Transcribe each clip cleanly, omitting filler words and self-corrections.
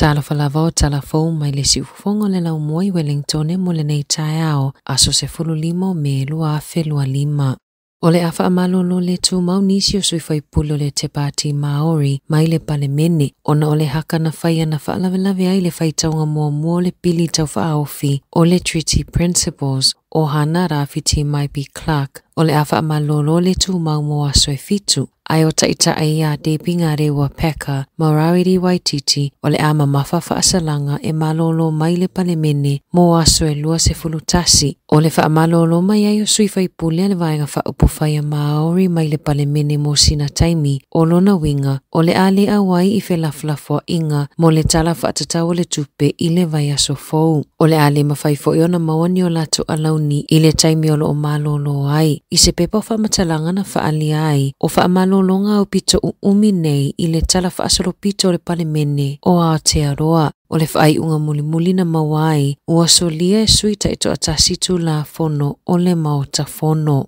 Talofa lava o tala fou mai le siufofoga o le laumua i Wellingtone mo lenei taeao, aso 15 o Me 2025. O le a faamalolo le tumau nisi o sui faipule o le Te Pāti Māori mai le Palemene ona o le haka na whai ana faalavelave ai le faitauga muamua o le pili tau faaofi o le Treaty Principles o Hana Rawhiti Maipi Clark o le a faamalolo le tumau mo aso e 7 ae o taitai ia Debbie Ngarewa Packer ma Rawiri Waititi o le a mamafa faasalaga e malolo mai le Palemene mo aso e 21 o le faamalolo mai ai o sui faipule a le vaega faaupufai a Māori mai le Palemene mo sina taimi o lona uiga o le a le auai i felafolafoaiga mo le tala faatatau o le tupe i le vaiaso fou. O le a le mafai foi ona maua ni o latou alauni i le taimi o loo malolo ai. I se pepa o faamatalaga na faaalia ai o faamalologa au pito uumi nei i le tala faasolopito o le Palemene o Aotearoa. O le faaiuga mulimuli na maua ai ua solia e sui taitoatasi Tulafono o le Maota Fono.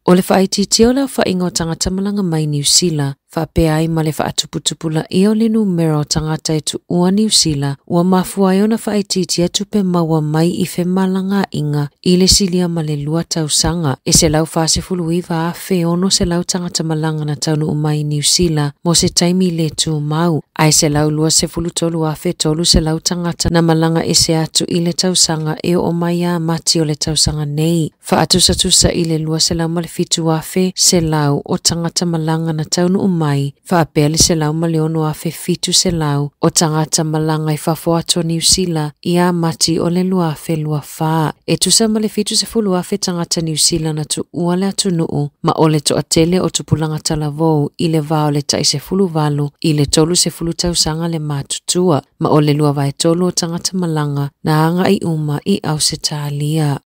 O le faaitiitia o le aofaiga o tagata malaga mai Niu Sila faapea ai ma le faatuputupulaia o le numera o tagata e tuua Niu Sila ua mafua ai ona faaitiitia tupe maua mai i femalagaaiga i le silia ma le 2 tausaga e 149,600 tagata malaga na taunuu mai Niu Sila mo se taimi le tumau ae 123,300 tagata na malaga ese atu i le tausaga e oo mai ia Mati o le tausaga nei faatusatusa i le 207,100 o tagata malaga na taunuu mai faapea le 106,700 o tagata malaga i fafo atu o Niu Sila ia Mati o le 2024 e tusa ma le 70,000 tagata Niu Sila na tuua le atunuu ma o le toatele o tupulaga talavou i le va o le tai 18 i le 30 tausaga le matutua ma o le 23 o tagata malaga na agai uma i Ausetalia.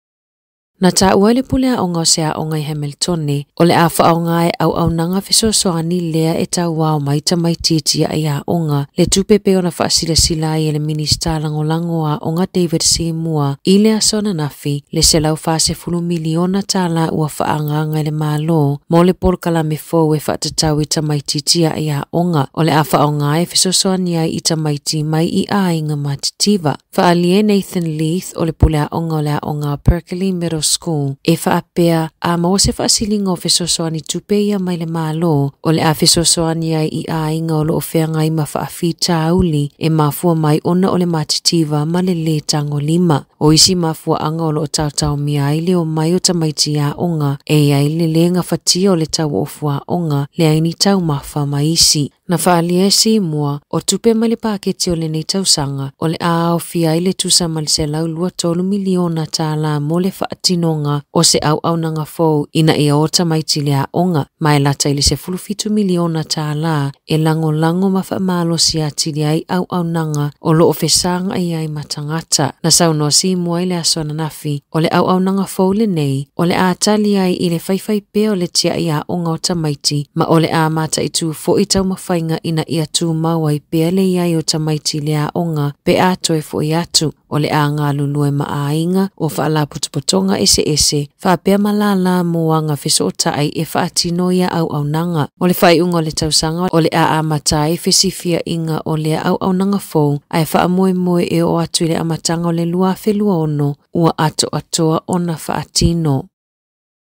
Na taua i le pule aoga o se aoga i Hamiltone o le a faaoga e auaunaga fesoasoani lea e tauao mai tamaitiiti ai aoga le tupe pe ona faasilasila ai e le Minista Lagolago a Aoga David Seymour i le aso ananafi le $140 miliona tala ua faaagaaga i le Malo mo le polokalame fou e faatatau i tamaitiiti ai aoga o le a faaoga e fesoasoani ai i tamaiti mai i aiga matitiva. Faalia Nathan Leith o le pule aoga o le aoga Berkeley Middle School e faapea a maua se faasiliga o fesoasoani tupe ia mai le Malo o le a fesoasoani ai i aiga o loo feagai ma faafitauli e mafua mai ona o le matitiva ma le lē tagolima. O isi mafuaaga o loo taotaomia ai le omai o tamaiti aoga e iai le lē gafatia o le tauofu aoga leai ni taumafa ma isi. Na faalia e Seymour o tupe mai le paketi o lenei tausaga o le a aofia ai le tusa ma le $123 miliona tala mo le faatinoga o se auaunaga fou ina ia o tamaiti le aoga ma e lata i le $17 miliona tala e lagolago ma faamalosi atili ai auaunaga o loo fesagai ai ma tagata. Na saunoa Seymour i le aso ananafi o le auaunaga fou lenei o le a tali ai i le faifaipea o le tiai aoga o tamaiti ma o le a mataitu foi taumafaiga ina ia tumau ai pea le iai o tamaiti le aoga pe a toe foi atu o le a galulue ma aiga o faalapotopotoga eseese faapea ma lala moaga fesootai e faatino ia auaunaga. O le faaiuga o le tausaga o le a amata ai fesifiaiga o lea auaunaga fou ae faamoemoe e oo atu i le amataga o le 2026 ua atoatoa ona faatino.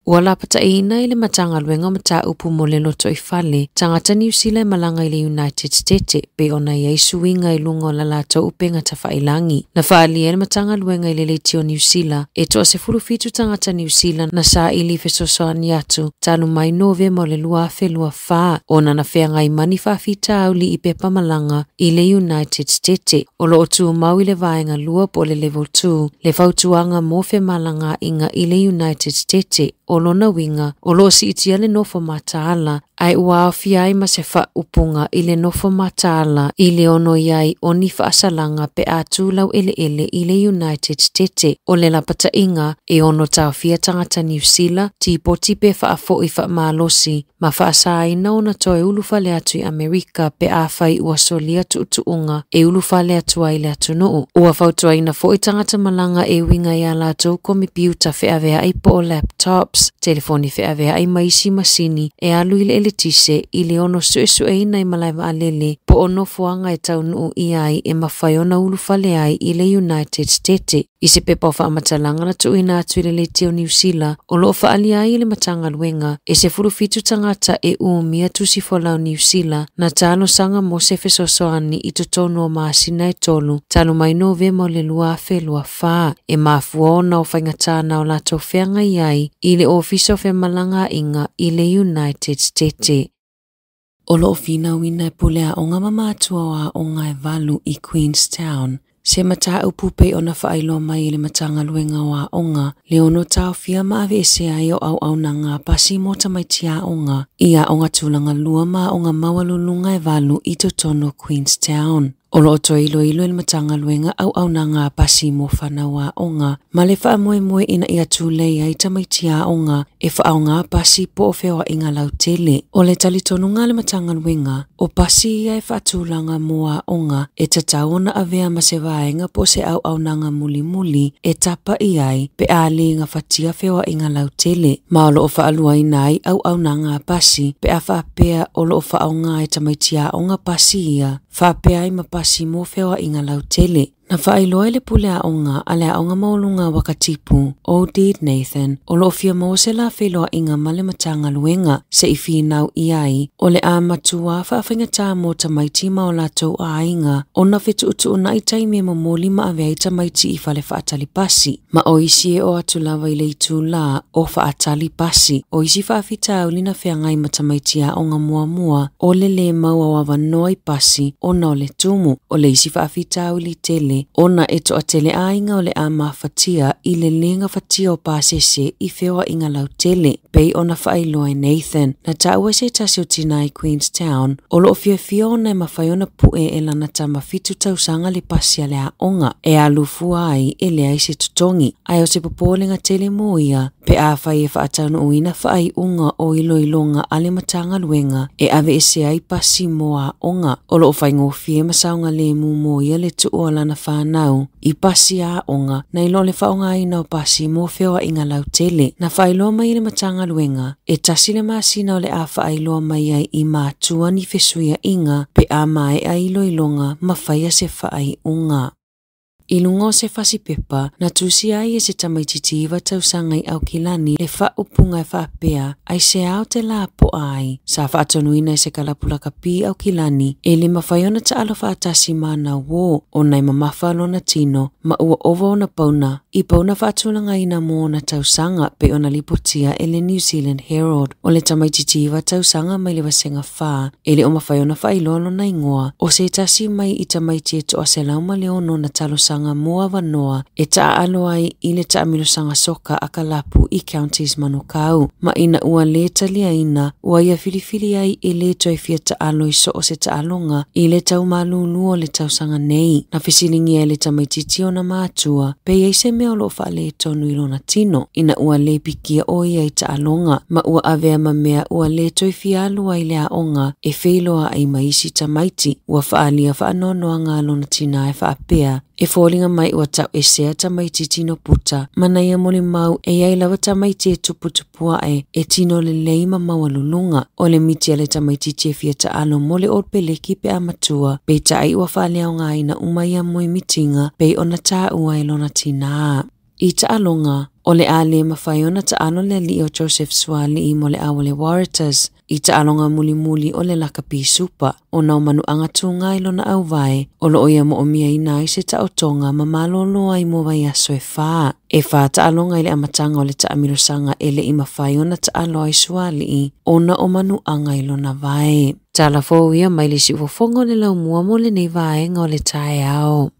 Ua lapataiina i le Matagaluega o Mataupu mo le Lotoifale tagata Niu Sila e malaga i le United States pe ona iai suiga i luga o la latou upega tafailagi. Na faalia e le Matagaluega i le leitio Niu Sila e toa 17 tagata Niu Sila na saili fesoasoani atu talu mai Novema o le 2024 ona na feagai ma ni faafitauli i pepa malaga i le United States. O loo tumau i le vaega 2 po o le level 2 le fautuaga mo femalagaaiga i le United States o lona uiga o loo siitia le nofo mataala ae ua aofia ai ma se faaupuga i le nofo mataala i le ono iai o ni faasalaga pe a tulau eleele i le United States. O le lapataiga e ono taofia tagata Niu Sila tipoti pe faafoi faamalosi ma faasaina ona toe ulufale atu i Amerika pe afai ua solia tuutuuga e ulufale atu ai le atunuu. Ua fautuaina foi tagata malaga e uiga ia latou komipiuta feaveai po o laptops, telefoni feaveai ma isi masini e alu i le eletise i le ono suesueina i malae vaalele po po o nofoaga e taunuu i ai e mafai ona ulufale ai i le United States. I se pepa o faamatalaga na tuuina atu i le leitio Niu Sila o loo faaalia ai e le Matagaluega e 17 tagata e umia tusi folau Niu Sila na talosaga mo se fesoasoani i totonu o masina e 3 talu mai Novema o le 2024 e mafua ona o faigata na o latou feagai ai i le Ofisa o Femalagaaiga i le United States. O loo finauina e pule aoga ma matua o aoga e 8 i Queenstown. Se mataupu pei ona faailoa mai i le Matagaluega o Aoga, le ono taofia ma aveese ai o auaunaga pasi mo tamaiti aoga i aoga tulaga lua ma aoga maualuluga e 8 i totonu o Queenstown. O loo toe iloilo e le Matagaluega auaunaga pasi mo fanau aoga ma le faamoemoe ina ia tulei ai tamaiti aoga e faaaoga pasi po o feoaiga lautele. O le talitonuga a le Matagaluega, o pasi ia e faatulaga mo aoga e tatau ona avea ma se vaega po o se auaunaga mulimuli e tapa i ai pe a le gafatia feoaiga lautele, ma o loo faaluaina ai auaunaga pasi pe a faapea o loo faaaoga e tamaiti aoga pasi ia faapea ai ma pasi mo feoaiga lautele. Na faailoa e le pule aoga a le aoga maualuga Wakatipu, Oded Nathan, o loo fia maua se la feiloaiga ma le Matagaluega se i finau i ai o le a matua faafaigata mo tamaiti ma o latou aiga ona fetuutuunai taimi e momoli ma ave ai tamaiti i fale faatali pasi. Ma o isi e o atu lava i le itulā o faatali pasi. O isi faafitauli na feagai ma tamaiti aoga muamua o le lē maua o avanoa i pasi ona o le tumu. O le isi faafitauli tele ona e toatele aiga o le a mafatia i le le gafatia o pasese i feoaiga lautele pei ona faailoa e Nathan. Na taua se tasi o tina i Queenstown o loo fiafia ona e mafai ona pue e lana tama 7 tausaga le pasi a le aoga e alu fua ai e leai se totogi, ae o se popolega tele mo ia pe a fai e faataunuuina faaiuga o iloiloga a le Matagaluega e aveese ai pasi mo aoga. O loo faigofie ma saogalemu mo ia le tuu o lana whānau i pasi aoga na i lo le faaaogaina o pasi mo feoaiga lautele. Na faailoa mai e le Matagaluega e 1 le masina o le a faailoa mai ai i matua ni fesuiaiga pe a maea iloiloga ma faia se faaiuga. I lunga o se fasipepa, na tusi ai e se tamaititi 9 tausaga i Aukilani le faaupuga e faapea ai se ao te la poa ai. Sa faatonuina e se kalapulakapi Aukilani e le mafai ona taalo faatasi ma ana uō ona e mamafa lona tino ma ua ova ona pauna i pauna faatulagaina mo ona tausaga pe ona lipotia e le New Zealand Herald. O le tamaititi 9 tausaga mai le vasega 4 e le o mafai ona faailoa lona igoa o se tasi mai i tamaiti e 106 na talosaga mo avanoa e taaalo ai i le taamilosaga soka a kalapu i Counties Manukau. Ma ina ua le taliaina ua ia filifili ai e le toe fia taalo i so o se taaloga i le taumalulu o le tausaga nei. Na fesiligia e le tamaititi ona matua pe iai se mea o loo faaletonu i lona tino ina ua le pikia o ia i taaloga ma ua avea ma mea ua le toe fia alu ai le aoga e feiloa ai ma isi tamaiti. Ua faalia faanoanoaga a lona tina e faapea e foliga mai ua tau esea tamaiti tino puta mana ia molimau e iai lava tamaiti e tuputupua e tino lelei ma maualuluga. O le miti a le tamaititi e fia taalo mo le Olpeleki pe a matua peitai ua faaleaogaina uma ia moemitiga pei ona taua e lona tina. I taaloga, o le a le mafai ona taalo le alii o Joseph Suaalii mo le ao o le Waratahs i taaloga mulimuli o le lakapi supa ona o manuaga tuga i lona auvae o loo ia moomiaina ai se taotoga ma malolo ai mo vaiaso e 4. E 4 taaloga i le amataga o le taamilosaga e le i mafai ona taalo ai Suaalii ona o manuaga i lona vae. Tala fou ia mai le siufofoga o le laumua mo lenei vaega o le taeao.